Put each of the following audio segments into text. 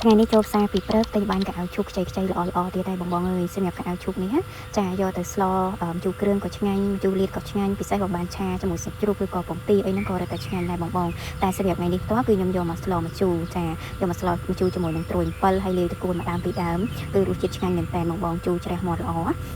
ថ្ងៃនេះចូលផ្សារពីព្រឹកទិញបានកៅអៅឈូកខ្ចីខ្ចីល្អល្អទៀតហើយបងបងអើយសម្រាប់កៅអៅឈូកនេះណាចាយកទៅស្លជូរគ្រឿងក៏ឆ្ងាញ់ជូរលៀតក៏ឆ្ងាញ់ពិសេសបើបានឆាជាមួយសាច់ជ្រូកឬក៏ពងទាអីហ្នឹងក៏រឹតតែឆ្ងាញ់ដែរបងបងតែសម្រាប់ថ្ងៃនេះផ្ទាល់គឺខ្ញុំយកមកស្លម្ជូរចាយកមកស្លម្ជូរជាមួយនឹងត្រួយអំពិលហើយលាយត្រកួនមួយដើមពីរដើមគឺរសជាតិឆ្ងាញ់មែនតើបងបងជូរជ្រះមាត់ល្អ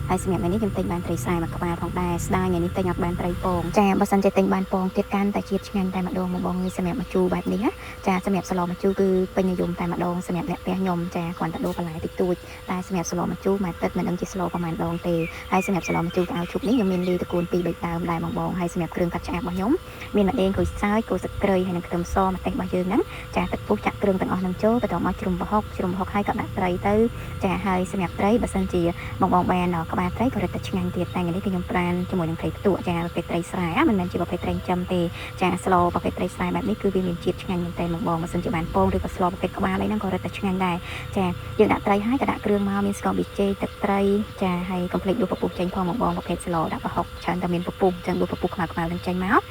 ហើយសម្រាប់ថ្ងៃនេះខ្ញុំទិញបានត្រីស្រែមួយក្បាលផងដែរស្ដាយថ្ងៃនេះទិញអត់បានត្រីពងចាបើសិនជាទិញបានពងទៀតកាន់តែជាតិឆ្ងាញ់តែម្ដងបងបងអើយសម្រាប់ម្ជូរបែបនេះណា ចាសម្រាប់ស្លម្ជូរគឺពេញនិយមតែម្ដងសម្រាប់អ្នកផ្ទះខ្ញុំចាគ្រាន់តែដូរបន្លែតិចតួចតែសម្រាប់ស្លម្ជូរមួយទឹកមិនដឹងជាស្លប្រហែលដងទេហើយសម្រាប់ស្លម្ជូរក្អៅឈូកនេះខ្ញុំមានលីត្រកួន2 3ដើមដែរបងបងហើយសម្រាប់គ្រឿងកាត់ឆ្អាបរបស់ខ្ញុំមានម្ដេងក្រូចសើចគល់ស្លឹកគ្រៃហើយនិងខ្ទឹមសម្ទេសរបស់យើងហ្នឹងចាទឹកពុះចាក់គ្រឿងទាំងអស់ហ្នឹងចូលបន្ទាប់មកជ្រុំប្រហុកជ្រុំប្រហុកហើយក៏ដាក់ត្រីទៅចាហើយសម្រាប់ត្រីបើសិនជាបងបងបានក្បាលត្រីក៏រឹតតែឆ្ងាញ់ទៀតតែថ្ងៃនេះគឺខ្ញុំប្រានជាមួយនឹងត្រីផ្ទក់ចាប្រភេទត្រីស្រែមិនមែនជាប្រភេទត្រីចិញ្ចឹមទេ ចាស្លប្រភេទត្រីស្រែបែបនេះគឺវាមានជាតិឆ្ងាញ់មែនតើបងបងបើសិនជាបានពងឬក៏ស្លប្រភេទក្បាលអីហ្នឹងក៏រឹតតែឆ្ងាញ់ដែរចាយើងដាក់ត្រីហើយក៏ដាក់គ្រឿងមកមានស្ករប៊ីចេងទឹកត្រីចាហើយកុំភ្លេចដួសពពុះចេញផងបងបងប្រភេទស្លដាក់ប្រហុកច្រើនតែមានពពុះអញ្ចឹងដួសពពុះខ្មៅខ្មៅនឹងចេញមក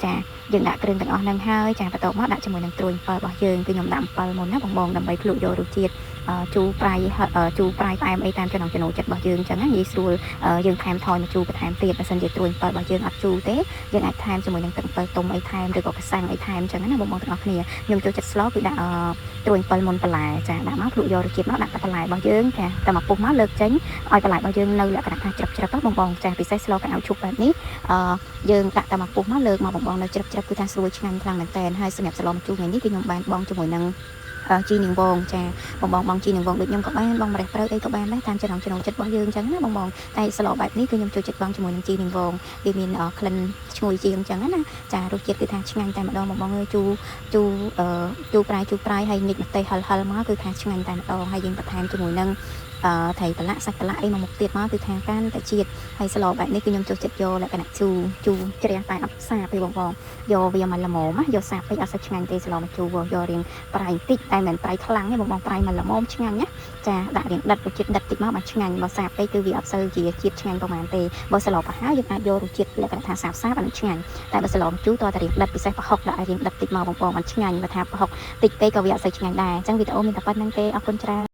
ចាយើងដាក់គ្រឿងទាំងអស់ហ្នឹងហើយចាបន្ទាប់មកដាក់ជាមួយនឹងត្រួយអំពិលរបស់យើងគឺខ្ញុំដាក់អំពិលមុនណាបងបងដើម្បីភ្លក់យករសជាតិជូរប្រៃជូរប្រៃផ្អែមអីតាមចំណង់ចំណូលចិត្តរបស់យើងអញ្ចឹងណាងាយស្រួលយើងថែមថយមកជូរបន្ថែមទៀតបើសិនជាត្រួយអំពិលរបស់យើងអត់ជូរទេ យើងអាចថែមជាមួយនឹងទឹកអំពិលទុំអីថែមឬក៏ក្រសាំងអីថែមអញ្ចឹងណាបងប្អូនទាំងអស់គ្នាខ្ញុំចូលចិត្តស្លគឺដាក់ត្រួយអំពិលមុនបន្លែចាដាក់មកភ្លក់យករសជាតិមកដាក់តែបន្លែរបស់យើងចាតែមកពុះមកលើកចេញឲ្យបន្លែរបស់យើងនៅលក្ខណៈថាជ្រឹបជ្រឹបបងបងចាពិសេសស្លកៅឈូកបែបនេះអឺយើងដាក់តែមកពុះមកលើកមកបងបងនៅជ្រឹបជ្រឹបគឺថាស្រួយឆ្ងាញ់ខ្លាំងមែនតើហើយសម្រាប់ស្លម្ជូរថ្ងៃនេះគឺខ្ញុំបានបងជាមួយនឹងជីនាងវងចាបងបងបងជីនាងវងដូចខ្ញុំក៏បានបងម្រេះព្រៅអីក៏បានដែរតាមចំណង់ចំណូលចិត្តរបស់យើងអញ្ចឹងណាបងបងតែស្លបែបនេះគឺខ្ញុំចូលចិត្តបងជាមួយនឹងជីនាងវងវាមានក្លិនឈ្ងុយជាងអញ្ចឹងណាចារសជាតិគឺថាឆ្ងាញ់តែម្ដងបងបងអើយជូរជូរអឺជូរប្រៃជូរប្រៃហើយញិចម្ទេសហិលហិលមកគឺថាឆ្ងាញ់តែម្ដងហើយយើងបន្ថែមជាមួយនឹងអឺត្រីប្រឡាក់សាច់ប្រឡាក់អីមកមុខទៀតមកគឺថាកាន់តែជាតិហើយស្លបែបនេះគឺខ្ញុំចូលចិត្តយកលក្ខណៈជូរជូរជ្រះតែអត់សាបទេបងបងយកវាមកល្មមយកសាបពេកអត់សូវឆ្ងាញ់ទេស្លមកជូរយករៀងប្រៃបន្តិចតែមិនប្រៃខ្លាំងទេបងបងប្រៃមកល្មមឆ្ងាញ់ណាចាដាក់រៀងដិតរសជាតិដិតតិចមកបានឆ្ងាញ់បើសាបពេកគឺវាអត់សូវជាជាតិឆ្ងាញ់ប្រហែលទេបើស្លប្រហើយើងអាចយករសជាតិលក្ខណៈថាសាបសាបអានឹងឆ្ងាញ់តែបើស្លជូរតើតែរៀងដិតពិសេសប្រហុកដាក់ឲ្យរៀងដិតតិចមកបងបងបានឆ្ងាញ់បើថាប្រហុកតិចពេកក៏វាអត់សូវឆ្ងាញ់ដែរអញ្ចឹងវីដេអូមានតែប៉ុណ្្នឹងទេអរគុណច្រើន។